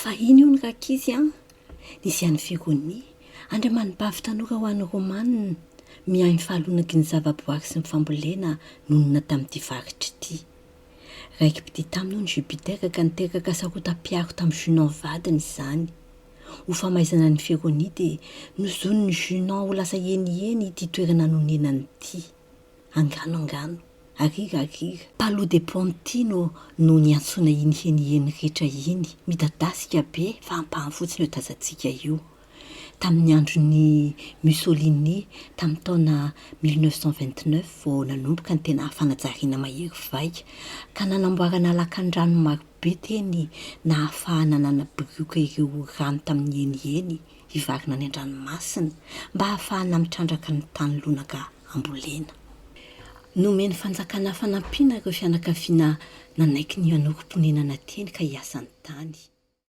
Fahiny hono rankizy an! Nisy an'i Feronia, andriamanibavy tanora ho an'ny Romanina, miahy ny fahalonaky ny zavaboary sy ny fambolena nonina tamin'ity faritra ity. Raiki-pitia taminy hono Jupiter ka niteraka sarotam-piaro tamin'i Junon vadiny izany. Ho famaizana an'i Feronia dia nozonin'i Junon ho lasa heniheny ity toerana nonenany ity. Angano angano. Arira arira. Palu de Pontino no niantsoana iny heniheny rehetra iny, midadasika be fa ampahany fotsiny io tazantsika io. Tamin'ny andron'i Mussolini, tamin'ny taona 1929 vao nanomboka ny tena fanajariana mahery vaika, ka nanamboarana lakandrano marobe teny nahafahana nanabirioka ireo rano tamin'ny heniheny hivarina any an-dranomasina mba hahafahana mitrandraka ny tany lonaka ambolena. Nomen'ny fanjakana fanampiana ireo fianakaviana nanaiky ny hanorim-ponenana teny ka hiasa ny tany.